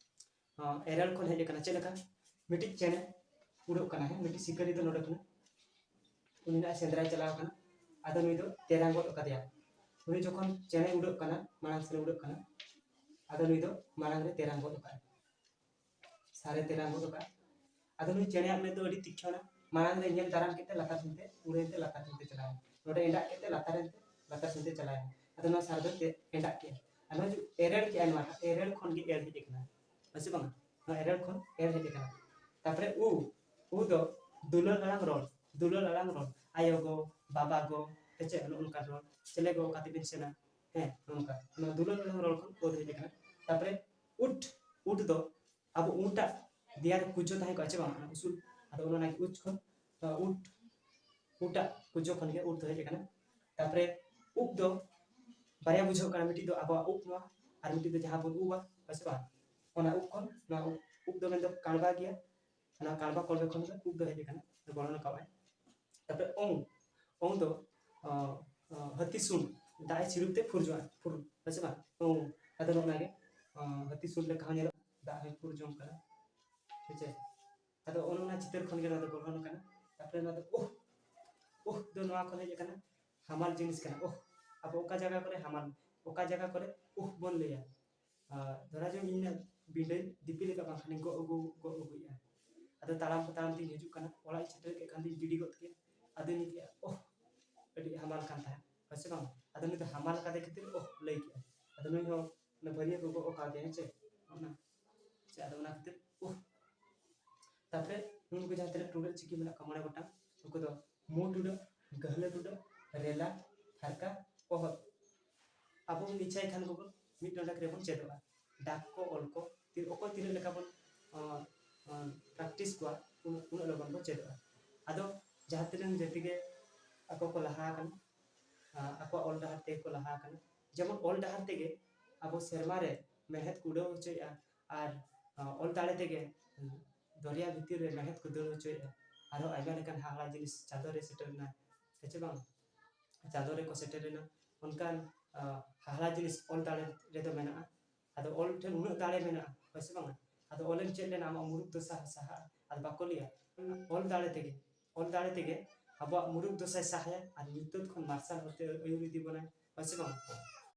ᱟᱸ, ᱮᱨᱮᱲ ᱠᱷᱚᱱ ᱦᱮᱡ ᱟᱠᱟᱱᱟ᱾ ᱪᱮᱫ ᱞᱮᱠᱟ? ᱢᱤᱫᱴᱤᱡ ᱪᱮᱬᱮ ᱩᱰᱟᱹᱜ ᱠᱟᱱᱟ, ᱦᱮᱸ, ᱢᱤᱫᱴᱤᱡ ᱥᱤᱠᱟᱹᱨᱤ ᱫᱚ ᱱᱚᱰᱮ ᱠᱷᱚᱱᱟᱜ ᱩᱱᱤ ᱱᱟᱜ ᱥᱮᱸᱫᱽᱨᱟᱭ ᱪᱟᱞᱟᱣ ᱠᱟᱱᱟ᱾ ᱟᱫᱚ ᱱᱩᱭ ᱫᱚ ᱛᱮᱨᱟᱝ ᱜᱚᱫ ᱠᱟᱫᱮᱭᱟ᱾ ᱩᱱᱤ ᱡᱚᱠᱷᱚᱱ ᱪᱮᱬᱮ ᱩᱰᱟᱹᱜ ᱠᱟᱱᱟ, ᱢᱟᱲᱟᱝ ᱥᱮᱫ ᱮ ᱩᱰᱟᱹᱜ ᱠᱟᱱᱟ, ᱟᱫᱚ ᱱᱩᱭ ᱫᱚ ᱢᱟᱲᱟᱝ ᱨᱮ ᱛᱮᱨᱟᱝ ᱜᱚᱫ ᱠᱟᱜᱼᱟᱭ, ᱥᱟᱨᱮ ᱛᱮᱨᱟᱝ ᱜᱚᱫ ᱠᱟᱜᱼᱟᱭ᱾ ᱟᱫᱚ ᱱᱩᱭ ᱪᱮᱬᱮᱭᱟᱜ ᱢᱮᱫ ᱫᱚ ᱟᱹᱰᱤ ᱛᱤᱠᱷᱚᱱᱟ᱾ ᱢᱟᱲᱟᱝ ᱨᱮ ᱧᱮᱞ ᱫᱟᱨᱟᱢ ᱠᱮᱫ ᱛᱮ ᱞᱟᱛᱟᱨ ᱥᱮᱱ ᱛᱮ ᱩᱲᱟᱹᱭᱮᱱ ᱛᱮ ᱞᱟᱛᱟᱨ ᱥᱮᱱ ᱛᱮ ᱪᱟᱞᱟᱣ ᱮᱱᱟ᱾ ᱱᱚᱰᱮ ᱮᱸᱰᱟᱜ ᱠᱮᱫ ᱛᱮ ᱞᱟᱛᱟᱨ ᱮᱱ ᱛᱮ ᱞᱟᱛᱟᱨ ᱥᱮᱱ ᱛᱮ ᱪᱟᱞᱟᱣ ᱮᱱᱟ᱾ ᱟᱫᱚ ᱱᱚᱣᱟ ᱥᱟᱨ ᱫᱚ ᱪᱮᱫ ᱮᱸᱰᱟᱜ ᱠᱮᱜᱼᱟ? ᱟᱨ ᱱᱚᱣᱟ ᱡᱮ ᱮᱨᱮᱲ ᱠᱮᱜᱼᱟ, ᱱᱚᱣᱟ ᱮᱨᱮᱲ ᱠᱷᱚᱱ ᱜᱮ ᱮᱲ ᱦᱮᱡ ᱟᱠᱟᱱᱟ, ᱦᱮᱸ ᱥᱮ ᱵᱟᱝᱟ? ᱱᱚᱣᱟ ᱮᱨᱮᱲ ᱠᱷᱚᱱ ᱮᱲ ᱦᱮᱡ ᱟᱠᱟᱱᱟ᱾ ᱛᱟᱨᱯᱚᱨᱮ ᱩ, ᱩ ᱫᱚ ᱫᱩᱞᱟᱹᱲ ᱟᱲᱟᱝ ᱨᱚᱲ, ᱫᱩᱞᱟᱹᱲ ᱟᱲᱟᱝ ᱨᱚᱲ᱾ ᱟᱭᱳ ᱜᱚ, ᱵᱟᱵᱟ ᱜᱚ, ᱦᱮᱸ ᱪᱮ, ᱱᱚᱜᱼᱚ ᱱᱚᱝᱠᱟ ᱨᱚᱲ, ᱪᱮᱞᱮ ᱜᱚ, ᱚᱠᱟ ᱛᱮᱵᱤᱱ ᱥᱮᱱᱟ, ᱦᱮᱸ, ᱱᱚᱜᱼᱚ ᱱᱚᱝᱠᱟ᱾ ᱱᱚᱣᱟ ᱫᱩᱞᱟᱹᱲ ᱨᱚᱲ ᱠᱷᱚᱱ ᱳ ᱫᱚ ᱦᱮᱡ ᱟᱠᱟᱱᱟ᱾ ᱛᱟᱨᱯᱚᱨᱮ ᱩᱴ, ᱩᱴ ᱫᱚ ᱟᱵᱚ ᱩᱱᱴᱟᱜ ᱫᱮᱭᱟ ᱨᱮ ᱠᱩᱪᱚ ᱛᱟᱦᱮᱸ ᱠᱚᱜᱼᱟ ᱪᱮ ᱵᱟᱝ, ᱚᱱᱟ ᱩᱥᱩᱞ, ᱟᱫᱚ ᱚᱱᱟ ᱚᱱᱟᱜᱮ ᱩᱪ ᱠᱷᱚᱱ, ᱱᱚᱣᱟ ᱩᱴ, ᱩᱴᱟᱜ ᱠᱩᱪᱚ ᱠᱷᱚᱱ ᱜᱮ ᱩᱴ ᱫᱚ ᱦᱮᱡ ᱟᱠᱟᱱᱟ᱾ ᱛᱟᱨᱯᱚᱨᱮ ᱩᱵ ᱫᱚ ᱵᱟᱨᱭᱟ ᱵᱩᱡᱷᱟᱹᱜ ᱠᱟᱱᱟ, ᱢᱤᱫᱴᱤᱡ ᱫᱚ ᱟᱵᱚᱣᱟᱜ ᱩᱵ ᱱᱚᱣᱟ, ᱟᱨ ᱢᱤᱫᱴᱤᱡ ᱫᱚ ᱡᱟᱦᱟᱸ ᱵᱚᱱ ᱩᱵᱟ, ᱦᱮᱸ ᱥᱮ ᱵᱟᱝ? ᱚᱱᱟ ᱩᱵ ᱠᱷᱚᱱ, ᱱᱚᱣᱟ ᱩᱵ, ᱩᱵ ᱫᱚ ᱢᱮᱱᱫᱚ ᱠᱟᱬᱵᱟ ᱜᱮᱭᱟ, ᱚᱱᱟ ᱠᱟᱬᱵᱟ ᱠᱚᱬᱵᱮ ᱠᱷᱚᱱ ᱜᱮ ᱩᱵ ᱫᱚ ᱦᱮᱡ ᱟᱠᱟᱱᱟ, ᱜᱚᱲᱦᱚᱱ ᱟᱠᱟᱫᱟᱭ᱾ ᱛᱟᱨᱯᱚᱨᱮ ᱚᱝ, ᱚᱝ ᱫᱚ, ᱚ, ᱚ, ᱦᱟᱹᱛᱤ ᱥᱩᱱ, ᱫᱟᱜ ᱮ ᱥᱤᱲᱩᱵ ᱛᱮ ᱯᱷᱩᱨ ᱡᱚᱝᱟ, ᱯᱷᱩᱨ, ᱦᱮᱸ ᱥᱮ ᱵᱟᱝ? ᱚᱝ, ᱟᱫᱚ ᱱᱚᱜᱼᱚ ᱱᱚᱣᱟ ᱜᱮ, ᱚ, ᱦᱟᱹᱛᱤ ᱥᱩᱱ ᱞᱮᱠᱟ ᱦᱚᱸ ᱧᱮᱞᱚᱜᱼᱟ, ᱫᱟᱜ ᱦᱚᱸᱭ ᱯᱷᱩᱨ ᱡᱚᱝ ᱠᱟᱱᱟ, ᱦᱮᱸ ᱪᱮ? ᱟᱫᱚ ᱚᱱ ᱚᱱᱟ ᱪᱤᱛᱟᱹᱨ ᱠᱷᱚᱱ ᱜᱮ ᱱᱚᱣᱟ ᱫᱚ ᱜᱚᱲᱦᱚᱱ ᱠᱟᱱᱟ᱾ ᱛᱟᱨᱯᱚᱨᱮ ᱱᱚᱣᱟ ᱫᱚ ᱳᱦ, ᱳᱦ ᱫᱚ ᱱᱚᱣᱟ ᱠᱷᱚᱱ ᱦᱮᱡ ᱟᱠᱟᱱᱟ, ᱦᱟᱢᱟᱞ ᱡᱤᱱᱤᱥ ᱠᱟᱱᱟ᱾ ᱳᱦ, ᱟᱵᱚ ᱚᱠᱟ ᱡᱟᱭᱜᱟ ᱠᱚᱨᱮ ᱦᱟᱢᱟᱞ, ᱚᱠᱟ ᱡᱟᱭᱜᱟ ᱠᱚᱨᱮ ᱳᱦ ᱵᱚᱱ ᱞᱟᱹᱭᱟ᱾ ᱟᱨ ᱫᱷᱚᱨᱟ ᱡᱚᱝ ᱤᱧ ᱵᱤᱸᱰᱟᱹᱧ ᱫᱤᱯᱤᱞ ᱟᱠᱟᱫ, ᱵᱟᱝᱠᱷᱟᱱᱤᱧ ᱜᱚᱜ ᱟᱹᱜᱩ, ᱜᱚᱜ ᱟᱹᱜᱩᱭᱮᱫᱼᱟ᱾ ᱟᱫᱚ ᱛᱟᱲᱟᱢ ᱛᱟᱲᱟᱢ ᱛᱤᱧ ᱦᱤᱡᱩᱜ ᱠᱟᱱᱟ, ᱚᱲᱟᱜ ᱤᱧ ᱥᱮᱴᱮᱨ ᱠᱮᱫ ᱠᱷᱟᱱ ᱫᱚᱧ ᱜᱤᱰᱤ ᱜᱚᱫ ᱠᱮᱫ᱾ ᱟᱫᱚᱧ ᱧᱮᱞ ᱠᱮᱫᱼᱟ, ᱳᱦ, ᱟᱹᱰᱤ ᱦᱟᱢᱟᱞ ᱠᱟᱱ ᱛᱟᱦᱮᱸᱫ, ᱦᱳᱭ ᱥᱮ ᱵᱟᱝ? ᱟᱫᱚ ᱱᱩᱭ ᱫᱚ ᱦᱟᱢᱟᱞ ᱠᱟᱫᱮ ᱠᱷᱟᱹᱛᱤᱨ ᱳᱦ ᱞᱟᱹᱭ ᱠᱮᱫᱼᱟ᱾ ᱟᱫᱚ ᱱᱩᱭ ᱦᱚᱸ ᱚᱱᱟ ᱵᱷᱟᱹᱨᱭᱟᱹ ᱠᱚ ᱜᱚᱜ ᱟᱠᱟᱫᱮᱭᱟ, ᱦᱮᱸ ᱪᱮ? ᱚᱱᱟ ᱥᱮ ᱟᱫᱚ ᱚᱱᱟ ᱠᱷᱟᱹᱛᱤᱨ ᱩᱦ᱾ ᱛᱟᱯᱚᱨᱮ ᱱᱩᱠᱩ ᱡᱟᱦᱟᱸ ᱛᱤᱱᱟᱹᱜ ᱴᱩᱰᱟᱹᱜ ᱪᱤᱠᱤ ᱢᱮᱱᱟᱜ ᱠᱚᱣᱟ ᱢᱚᱬᱮ ᱜᱚᱴᱟᱝ, ᱩᱱᱠᱩ ᱫᱚ ᱢᱩ ᱴᱩᱰᱟᱹᱜ, ᱜᱟᱹᱦᱞᱟᱹ ᱴᱩᱰᱟᱹᱜ, ᱨᱮᱞᱟ, ᱯᱷᱟᱨᱠᱟ, ᱚᱦᱚᱫ᱾ ᱟᱵᱚ ᱵᱚᱱ ᱤᱪᱪᱷᱟᱭ ᱠᱷᱟᱱ ᱜᱮᱵᱚᱱ ᱢᱤᱫ ᱰᱚᱸᱰᱮᱠ ᱨᱮᱵᱚᱱ ᱪᱮᱫᱚᱜᱼᱟ᱾ ᱰᱟᱠ ᱠᱚ, ᱚᱞ ᱠᱚ, ᱛᱤ-, ᱚᱠᱚᱭ ᱛᱤᱱᱟᱹᱜ ᱞᱮᱠᱟ ᱵᱚᱱ, ᱟᱸ, ᱟᱸ, practice ᱠᱚᱣᱟ, ᱩᱱᱟᱹᱜ, ᱩᱱᱟᱹᱜ ᱞᱚᱜᱚᱱ ᱵᱚᱱ ᱪᱮᱫᱚᱜᱼᱟ᱾ ᱟᱫᱚ ᱡᱟᱦᱟᱸ ᱛᱤᱱᱟᱹᱜ ᱡᱟᱹᱛᱤ ᱜᱮ ᱟᱠᱚ ᱠᱚ ᱞᱟᱦᱟ ᱟᱠᱟᱱᱟ, ᱟᱸ, ᱟᱠᱚᱣᱟᱜ ᱚᱞ ᱰᱟᱦᱟᱨ ᱛᱮᱜᱮ ᱠᱚ ᱞᱟᱦᱟ ᱟᱠᱟᱱᱟ᱾ ᱡᱮᱢᱚᱱ ᱚᱞ ᱰᱟᱦᱟᱨ ᱛᱮᱜᱮ ᱟᱵᱚ ᱥᱮᱨᱢᱟ ᱨᱮ ᱢᱮᱲᱦᱮᱫ ᱠᱚ ᱩᱰᱟᱹᱣ ᱦᱚᱪᱚᱭᱮᱫᱼᱟ, ᱟᱨ, ᱟᱸ, ᱚᱞ ᱫᱟᱲᱮ ᱛᱮᱜᱮ ᱫᱚᱨᱭᱟ ᱵᱷᱤᱛᱤᱨ ᱨᱮ ᱢᱮᱲᱦᱮᱫ ᱠᱚ ᱫᱟᱹᱲ ᱦᱚᱪᱚᱭᱮᱫᱼᱟ᱾ ᱟᱨᱦᱚᱸ ᱟᱭᱢᱟ ᱞᱮᱠᱟᱱ ᱦᱟᱦᱟᱲᱟ ᱡᱤᱱᱤᱥ ᱪᱟᱸᱫᱚ ᱨᱮ ᱥᱮᱴᱮᱨ ᱮᱱᱟ, ᱦᱮᱸ ᱪᱮ ᱵᱟᱝ? ᱪᱟᱸᱫᱚ ᱨᱮᱠᱚ ᱥᱮᱴᱮᱨ ᱮᱱᱟ᱾ ᱚᱱᱠᱟᱱ, ᱟᱸ, ᱦᱟᱦᱟᱲᱟ ᱡᱤᱱᱤᱥ ᱚᱞ ᱫᱟᱲᱮ ᱨᱮᱫᱚ ᱢᱮᱱᱟᱜᱼᱟ᱾ ᱟᱫᱚ ᱚᱞ ᱴᱷᱮᱱ ᱩᱱᱟᱹᱜ ᱫᱟᱲᱮ ᱢᱮᱱᱟᱜᱼᱟ, ᱦᱳᱭ ᱥᱮ ᱵᱟᱝᱟ? ᱟᱫᱚ ᱚᱞᱮᱢ ᱪᱮᱫ ᱞᱮᱱᱟ, ᱟᱢᱟᱜ ᱢᱩᱨᱩᱠ ᱫᱚᱥᱟ ᱦᱚᱸ ᱥᱟᱦᱟᱜᱼᱟ᱾ ᱟᱫᱚ ᱵᱟᱠᱚ ᱞᱟᱹᱭᱟ, ᱚᱞ ᱫᱟᱲᱮ ᱛᱮᱜᱮ, ᱚᱞ ᱫᱟᱲᱮ ᱛᱮᱜᱮ ᱟᱵᱚᱣᱟᱜ ᱢᱩᱨᱩᱠ ᱫᱚᱥᱟᱭ ᱥᱟᱦᱟᱭᱟ ᱟᱨ ᱧᱩᱛᱟᱹᱛ ᱠᱷᱚᱱ ᱢᱟᱨᱥᱟᱞ ᱦᱚᱨᱛᱮ ᱟᱹᱭᱩᱨ ᱤᱫᱤ ᱵᱚᱱᱟᱭ, ᱦᱳᱭ ᱥᱮ ᱵᱟᱝ?